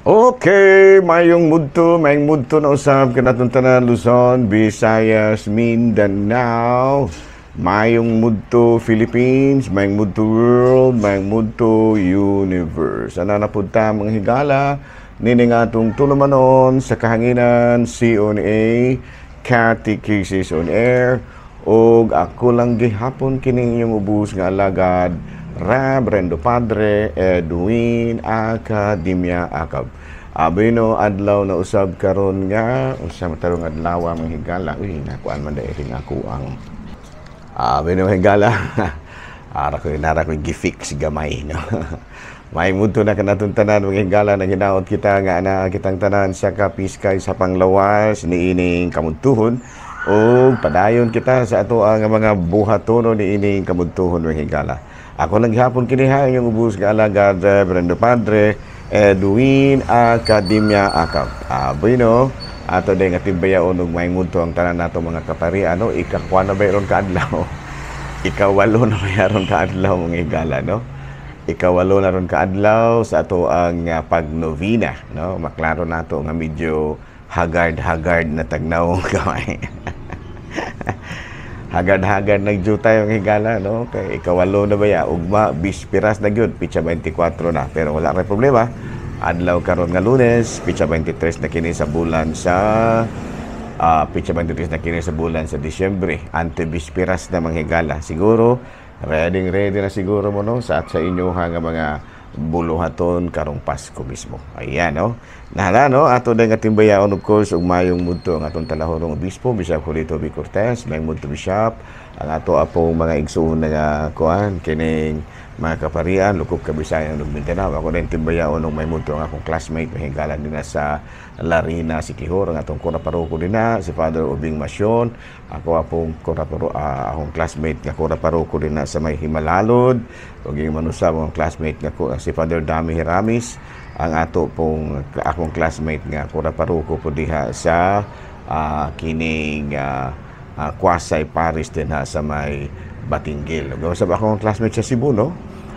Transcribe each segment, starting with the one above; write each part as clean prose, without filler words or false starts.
Okay, mayong mudto na usab kanatong tanan, Luzon, Visayas, Mindanao, mayong mudto Philippines, mayong mudto world, mayong mudto universe. Ana na pud ta, mga higala, nining atong tulumanon sa kahanginan, CONA, Catechesis on Air, ug ako lang gihapon kining inyong ubos nga alagad, Reverendo Padre Edwin Academia Acab. Abino, adlaw na usab karon nga unsa matarong adlaw, mga higala. Uy, nakuan man dahil ako ang abino, mga higala. Ara ko nara ko gi-fix gamay, no. May mudto na kanatong tanan, mga higala, nang hinaot kita nga ana kitang tanan sa kapiskay sa panglawas niining kamudtuhon ug padayon kita sa ato ang mga buhatono niining kamudtuhon, mga higala. Ako lang gihapon kini ha, inyong ubos nga alagad, Reverendo Padre Edwin Academia Acab. Bueno, ato din nga timbayaon og may mudto ang tanan nato mga kapari, ano, ikakuha na ba ron kaadlaw? Ikawalo na ba ron kaadlaw, mga higala, no? Ikawalo na ron kaadlaw sa ato ang pagnovena, no? Maklaro nato nga medyo haggard-haggard na tagnaw kamay. Hagad-hagad nagjutay ang higala, no? Kay ikawalo na baya, ugma, bispiras na gyud, pitsa 24 na. Pero wala ray problema. Adlaw karon nga Lunes, pitsa 23 na kini sa bulan sa pitsa 23 na kini sa bulan sa Disyembre. Ante bispiras na, mga higala. Siguro, ready ready na siguro mo, no, sa at sa inyo nga mga buluhaton karong Pasko mismo. Ayan, no? Nahala, no? Ato din nga timbayaon, of course, ug mayong mudto ang atong talahorong obispo, Bishop Julito B. Cortez, mayong mudto, Bishop, ang ato apong mga igsuon nga kuan, kining mga kaparian, lukop ka Bisayan ug Mindanao. Ako din timbayaon og may mudto ang akong classmate, mahigala din na sa Larina, Siquijor, ang atong kura paroko din na, si Father Ubing Masyon. Ako apong kura paro, akong classmate nga kura paroko din na sa may Himalalod. Ug yung manusab ang classmate nga si Father Dami Hiramis, ang ato pong akong classmate nga kura paroko po diha sa kining Quasay Paris din ha sa may Batinguil. Ug sa akong classmate sa Cebu, no?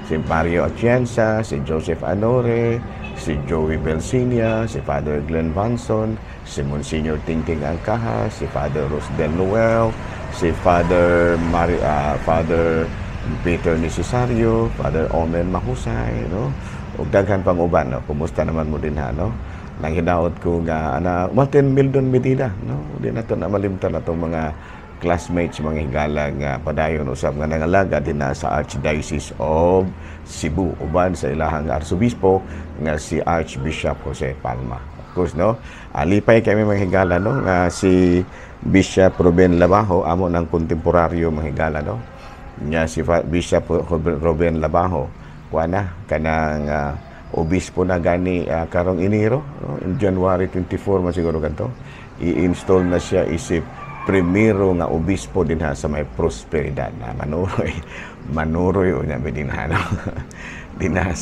Si Mario Atienza, si Joseph Anore, si Joey Belsinia, si Father Glenn Vanson, si Monsignor Tingting Angkaha, si Father Rosdel Noel, si Father Peter Necesario, Father Omen Mahusay, no? Ug daghan pang uban, no? Kumusta naman mo din ha, no? Nang hinaot ko nga ana Martin Mildon Medina, no? Di nato na malimtan atong mga classmates, mga higala, nga padayon usab nga nangalaga din na sa Archdiocese of Cebu uban sa ilahang arsobispo nga si Archbishop Jose Palma. Of course, no? Alipay kami, mga higala, no, nga si Bishop Ruben Labajo amo ng kontemporaryo, mga higala, no? Nya si Bishop Ruben Labajo kuha na kanang obispo na gani karong Enero, no? In January 24 man siguro kanto i-install na siya isip primero nga obispo dinha sa may Prosperidad na manuroy manuroy unya dinha, no? Dinha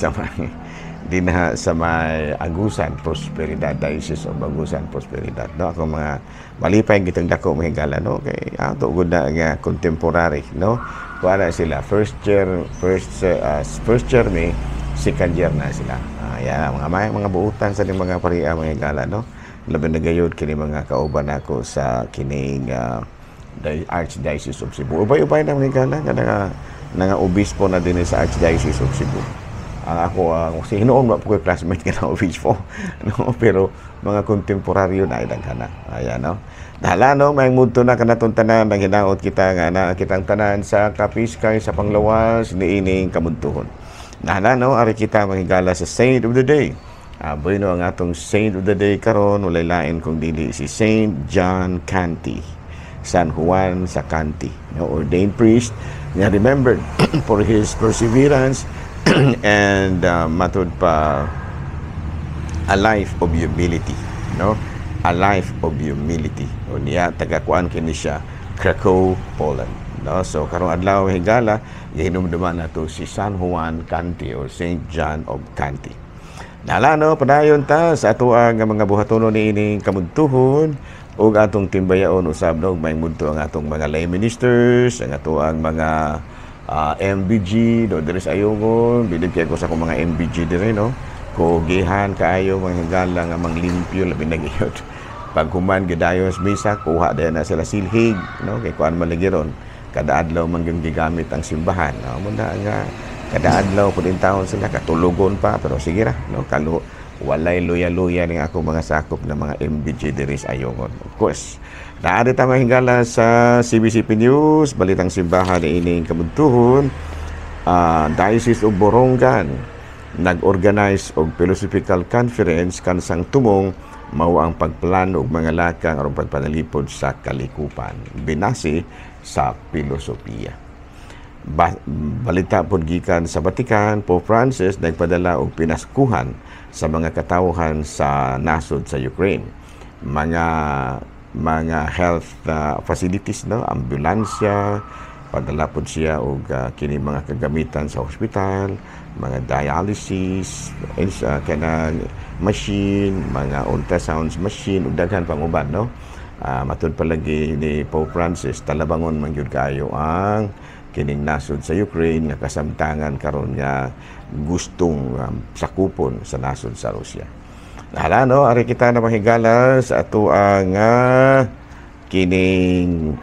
sa may Agusan Prosperidad, Diocese of Agusan Prosperidad, no? Ako mga malipay kitang dako, mga higala, no, kay ato gud na nga contemporary, no? Kuha na sila first year, first year mi, second year na sila. Yan mga may mga buutan sa mga pariya, mga higala, no? Labi na gayud kini mga kauban nako sa kining Archdiocese of Cebu. Ubay-ubay na, mga higala, nga nga obispo na din sa Archdiocese of Cebu. Ang ako ang si hinuon wa po ko'y classmate nga na obispo, no? Pero mga kontemporaryo na daghan na. Ayan, no? Dahala, no, may mudto na kanatong tanan, nang hinaot kita nga na kitang tanan sa kapiskay sa panglawas niining kamudtuhon. Nahala, no, ari kita, mga higala, sa Saint of the Day. Bueno, ang atong Saint of the Day karon walay lain kung dili si Saint John Canti. San Juan sa Canti, no, ordained priest nga remembered for his perseverance and matud pa a life of humility, no? A life of humility. O niya taga kuan kini siya, Krakow, Poland, no? So karong adlaw, higala, gihinumduman nato si San Juan Canti or Saint John of Canti. Nala, no, padayon ta sa ato ang mga buhatono niining kamudtuhon ug atong timbayaon usab, no, may mudto ang atong mga lay ministers, ang ato ang mga MBG no diri sa Ayungon. Bilib kay ko sa akong mga MBG diri, no, kugihan kaayo, mga higala, nga manglimpyo, labi na gayud pag human gidayon sa misa, kuha dayon na sila silhig, no, kay kuan man lagi ron, kada adlaw man gyud gigamit ang simbahan, no? Mo na nga kada adlaw pud taon sila katulugon pa, pero sige ra, no, kalu walay luya-luya ning ako mga sakop ng mga MBG diri sa Ayungon. Of course, naari ta, mga higala, sa CBCP News, Balitang Simbahan ining kabuntuhon. Diocese of Borongan nag-organize og philosophical conference kansang tumong mao ang pagplano og mga lakang aron pagpanalipod sa kalikupan binase sa filosofiya. Balita pod gikan sa Vatican, Pope Francis nagpadala og pinaskuhan sa mga katawhan sa nasod sa Ukraine. Mga health facilities, no, ambulansya, padala pod siya og kini mga kagamitan sa ospital, mga dialysis kanang machine, mga ultrasounds machine ug daghan pang uban, no. Matud palagi ni Pope Francis, talabangon man gyud kaayo ang kining nasod sa Ukraine nga kasamtangan karon nga gustong sakupon sa nasod sa Russia. Hala, no, ari kita na, mahigala, sa ato ang kining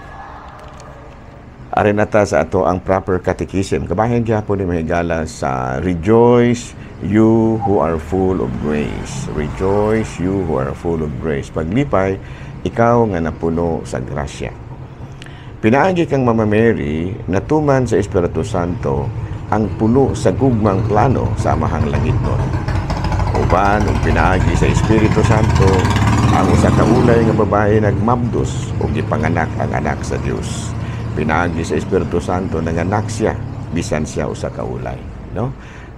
ari nata sa ato ang proper catechism. Kabahin gyapon ni, mahigala, sa "Rejoice, you who are full of grace." "Rejoice, you who are full of grace." Paglipay, ikaw nga napuno sa grasya. Pinaagi kang Mama Mary, natuman sa Espiritu Santo ang puno sa gugmang plano sa Amahang Langitnon. Uban ug pinaagi sa Espiritu Santo, ang usa ka ulay nga babae nagmabdos ug gipanganak ang anak sa Dios. Pinaagi sa Espiritu Santo, nanganak siya bisan siya usa ka ulay, no?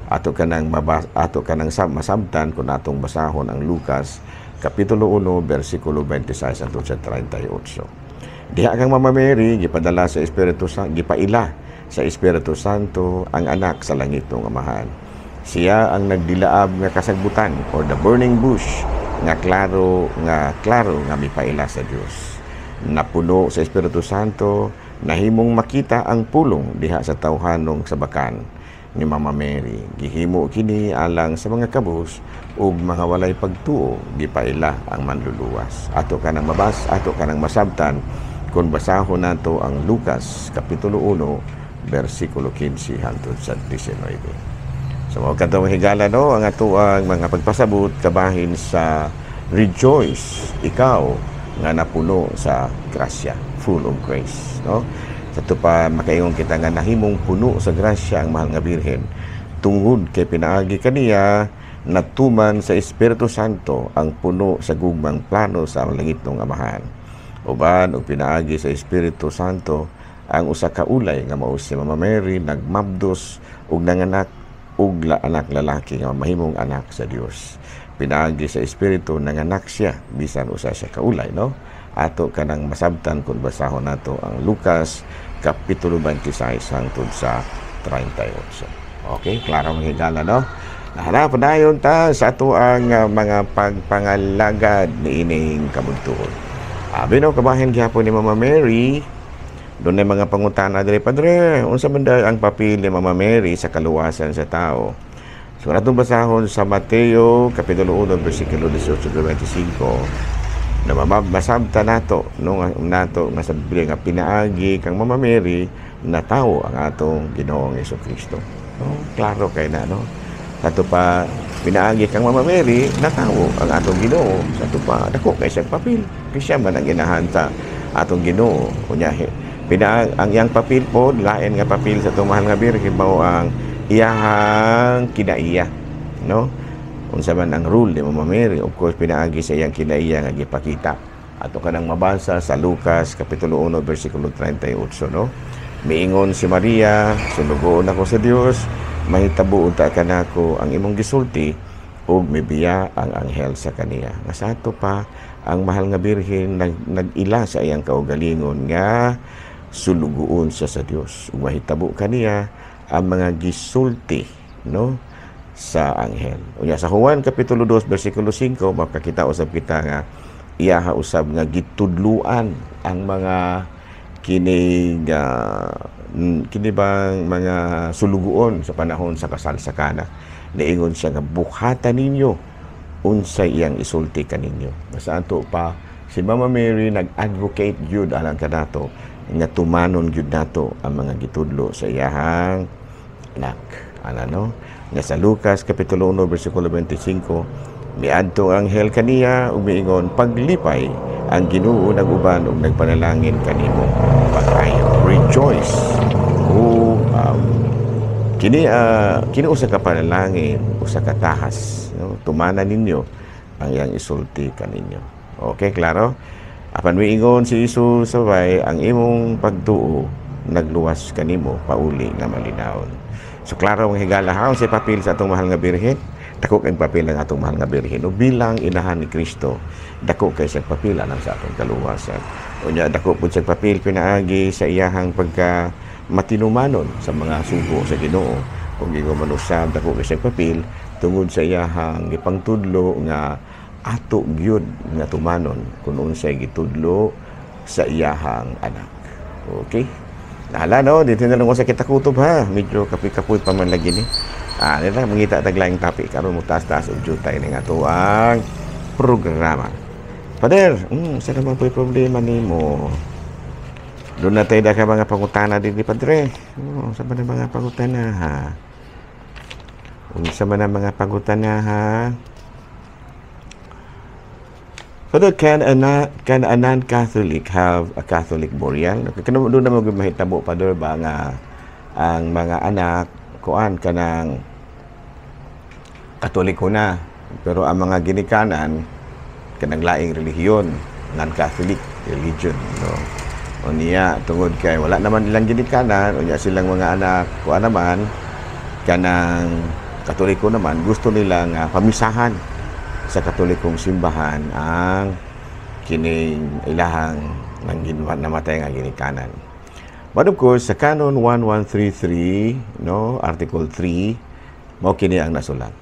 Ato kanang masabtan kung atong basahon ang Lucas kapitulo 1 bersikulo 26 hangtod sa 38. Diha kang Mama Mary gipadala sa Espiritu Santo, gipaila sa Espiritu Santo ang anak sa langit ng Amahan. Siya ang nagdilaab nga kasagbutan or the burning bush nga klaro nga mipaila sa Dios. Napuno sa Espiritu Santo, nahimong makita ang pulong diha sa tawhanong sabakan ni Mama Mary. Gihimo kini alang sa mga kabus ug mga walay pagtuo, gipaila ang Manluluwas. Ato kanang masabtan kung basahon nato ang Lucas kapitulo 1 bersikulo 15 hangtod sa 19. So mao kadto, higala, no, ang atoang mga pagpasabot kabahin sa "Rejoice, ikaw nga napuno sa grasya," full of grace, no? Sa to pa makaingon kita nga nahimong puno sa grasya ang mahal nga Birhen tungod kay pinaagi kaniya natuman sa Espiritu Santo ang puno sa gugmang plano sa langitnong Amahan. Uban ug pinaagi sa Espiritu Santo, ang usa ka ulay nga mao si Mama Mary nagmabdos ug nanganak og anak lalaki nga mahimong anak sa Dios. Pinaagi sa Espiritu, nanganak siya bisan usa siya kaulay, no? Ato kanang masabtan kung basahon nato ang Lucas kapitulo 26 hangtod sa 38. Okay, klaro, mga higala, no? Nahala, padayon ta sa ato ang mga pagpangalagad niining kabuntuon. Abi no, kabahin gyapon ni Mama Mary, doon mga pangutana diri, "Padre, unsa man day ang papel ni Mama Mary sa kaluwasan sa tao?" So atong basahon sa Mateo kapitulo 1 bersikulo 18 to 25 na masabta nato no nato nga sa Biblia nga pinaagi kang Mama Mary natawo ang atong Ginoong Kristo. No, klaro kay na, no. Ato pa, pinaagi kang Mama Mary natawo ang atong Ginoo. Sa ato pa, dako kay siyang papel. Kay siya man ang ginahan sa atong Ginoo. Unya ang iyang papel po, lain nga papel sa atong mahal nga Birhen, mao ang iyahang kinaiya, no? Unsa man ang role ni Mama Mary? Of course, pinaagi sa iyang kinaiya nga gipakita. Ato kanang mabasa sa Lucas kapitulo 1 bersikulo 38, no? Miingon si Maria, "Sulugoon ako sa Dios, mahitabo unta kanako ang imong gisulti," ug mibiya ang anghel sa kaniya. Nga sa ato pa, ang mahal nga Birhen nag-ila sa iyang kaugalingon nga sulugoon siya sa Dios ug mahitabo kaniya ang mga gisulti, no, sa anghel. Unya sa Juan kapitulo 2 bersikulo 5, makakita usab kita nga iyaha usab nga gitudluan ang mga kining kini bang mga sulugoon sa panahon sa kasal sa Kana. Niingon siya nga buhata ninyo unsay iyang isulti kaninyo. Sa ato pa si Mama Mary nag-advocate gyud alang kanato nga tumanon gyud nato ang mga gitudlo sa iyahang anak. Ana, no? Nga sa Lucas kapitulo 1 bersikulo 25, miadto ang anghel kaniya ug miingon, "Paglipay, ang Ginoo nag-uban ug nagpanalangin kanimo pag-ayo." Rejoice. O kini usa ka panalangin, usa ka tahas, no? Tumana ninyo ang iyang isulti kaninyo. Okay, klaro? Apan miingon si Jesus sa babaye, "Ang imong pagtuo nagluwas kanimo, pauli nga malinawon." So klaro, mga higala, ha, sa papel sa atong mahal nga Birhen. Dako kay papel ang atong mahal nga Birhen. O bilang inahan ni Kristo, dako kay sa papel alang sa atong kaluwasan. Unya dako pud sa papel pinaagi sa iyahang pagka matinumanon sa mga sugo sa Ginoo. Kung ingon man usab, dako kay sa papel tungod sa iyahang gipangtudlo nga ato gyud nga tumanon kung unsay gitudlo sa iyahang anak. Okay? Nahala, no, dito na lang ko sa kita kutob, ha. Medyo kapoy-kapoy pa man lagi ni. Ah, nila mangita taglaing topic karon mo taas-taas og jutay ni nga tuang programa. Pader, sa naman po'y problema nimo? Doon na tayo ka mga pangutana din ni Padre. Oh, sa man ang mga pangutana, ha? Unsa man ang mga pangutana, ha? Father, can a non-Catholic have a Catholic burial? Okay, kano doon na mahitabo, Father, ba nga ang mga anak kuan kanang Katoliko na, pero ang mga ginikanan kanang laing relihiyon, non-Catholic religion, no? O niya, tungod kay wala naman ilang ginikanan, unya silang mga anak kuan naman, kanang Katoliko naman, gusto nila nga pamisahan sa Katolikong simbahan ang kining ilahang nang namatay nga ginikanan. But of course, sa Canon 1133, no, Article 3, mao kini ang nasulat.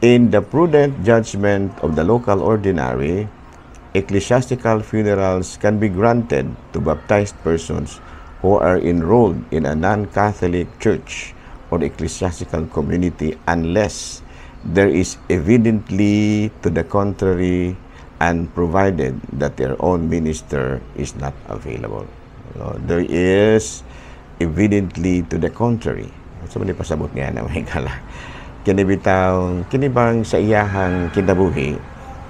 In the prudent judgment of the local ordinary, ecclesiastical funerals can be granted to baptized persons who are enrolled in a non-Catholic church or ecclesiastical community unless there is evidently to the contrary and provided that their own minister is not available. No, there is evidently to the contrary. So, man pasabot niya na may kala. Kini bitaw, kini bang sa iyahang kinabuhi,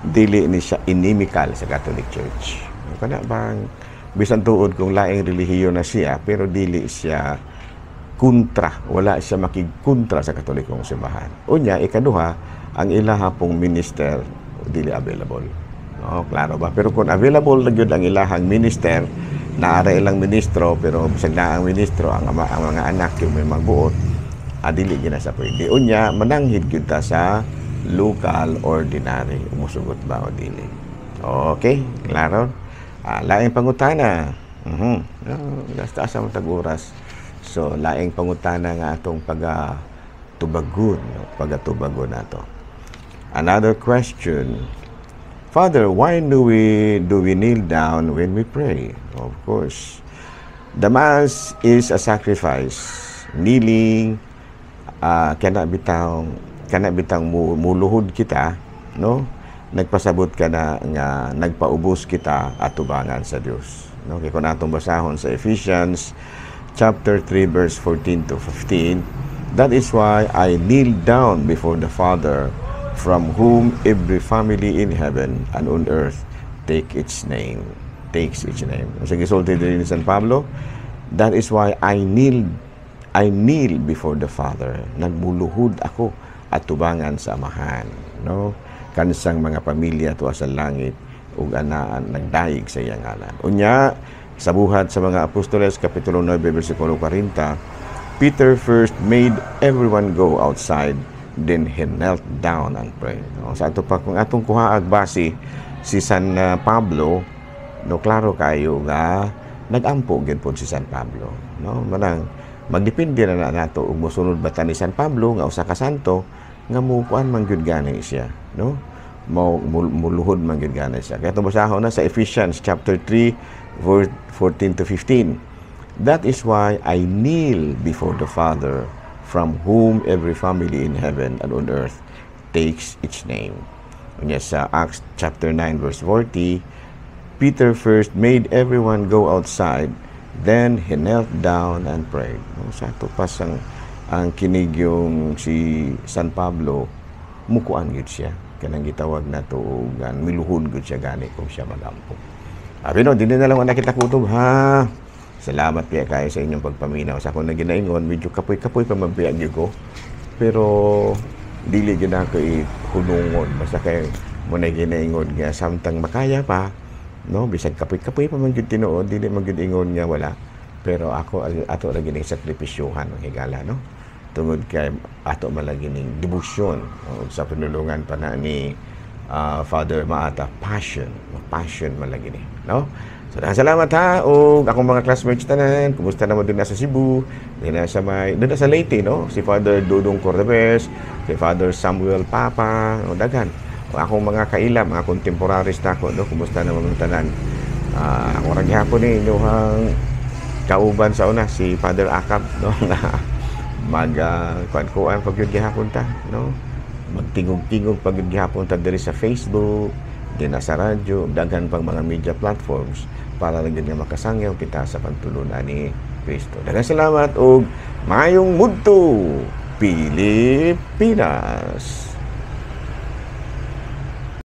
dili ni siya inimical sa Catholic Church. Kana bang bisan tuod kung laing relihiyon na siya, pero dili siya kontra, wala siya makigkontra sa Katolikong simbahan. Unya, ikaduha, ang ilaha pong minister dili available. No, klaro ba? Pero kung available na gyud ang ilahang minister, naara ilang ministro, pero bisag na ang ministro, ang ama, ang mga anak yung may magbuot, dili gyud na sa pwede. Unya, mananghid gyud ta sa local ordinary. Umusugot ba o dili? Okay, klaro? Laing pangutana. Oh, asa mo tag oras. So, laing pangutana nga atong paga tubagon, no? Pagatubagon nato. Another question. Father, why do we kneel down when we pray? Of course. The Mass is a sacrifice. Kneeling kana bitang muluhod kita, no? Nagpasabot ka na nga nagpaubos kita atubangan sa Dios, no? Kay kung atong basahon sa Ephesians chapter 3 verse 14 to 15, "That is why I kneel down before the Father, from whom every family in heaven and on earth takes its name." Sa gisulti din ni San Pablo, "That is why I kneel before the Father." Nagmuluhod ako at tubangan sa Amahan, no? Kansang mga pamilya tuwa sa langit ug anaan nagdayeg sa iyang ngalan. Unya, sa Buhat sa mga Apostoles kapitulo 9 bersikulo 40, Peter first made everyone go outside, then he knelt down and prayed. No? Sa ato pa kung atong kuhaag base si San Pablo, no, klaro kayo nga nagampo gyud pod si San Pablo, no? Manang magdepende na nato ug mosunod ba ta ni San Pablo nga usa ka santo nga mukuan man gyud gani siya, no? Mo muluhod man gyud gani siya. Kaya basahon na sa Ephesians chapter 3 verse 14 to 15. "That is why I kneel before the Father, from whom every family in heaven and on earth takes its name." Unya sa Acts chapter 9 verse 40, "Peter first made everyone go outside, then he knelt down and prayed." No, sa ato pas ang kinig yung si San Pablo, mukuan gyud siya, kanang gitawag na tuogan, miluhod gyud siya gani kung siya magampo. Abi no, dili na lang na kita kutob ha. Salamat kaya kayo sa inyong pagpaminaw. Sa akong na ginaingon, medyo kapoy-kapoy pa man biya gyud ko. Pero dili gyud ako ihunungon. Basta kay mo na ginaingon nga samtang makaya pa, no, bisag kapoy-kapoy pa man gyud tinuod, dili man gyud ingon nga wala. Pero ako ato ra gining sakripisyuhan ang higala, no? Tungod kay ato man lagi ning debosyon, no? Sa pinulungan pa na ni Father Maata, passion, passion man lagi ni, no? So, daghang salamat ha, ug akong mga classmates tanan, kumusta naman din sa Cebu, din sa may, din sa Leyte, no? Si Father Dudong Cordobes, si Father Samuel Papa, o daghan. O akong mga kaila, mga contemporaries nako, no? Kumusta naman tanan? Ako ra gihapon ni inyong kauban sa una, si Father Akab, no? Nga mag kuan-kuan pag yun gihapon ta, no? Magtingog-tingog pag yun gihapon ta diri sa Facebook, din na sa radyo, daghan pang mga media platforms para lang gyud nga makasangyaw kita sa pagtulunan ni Kristo. Daghang salamat ug maayong mudto, Pilipinas.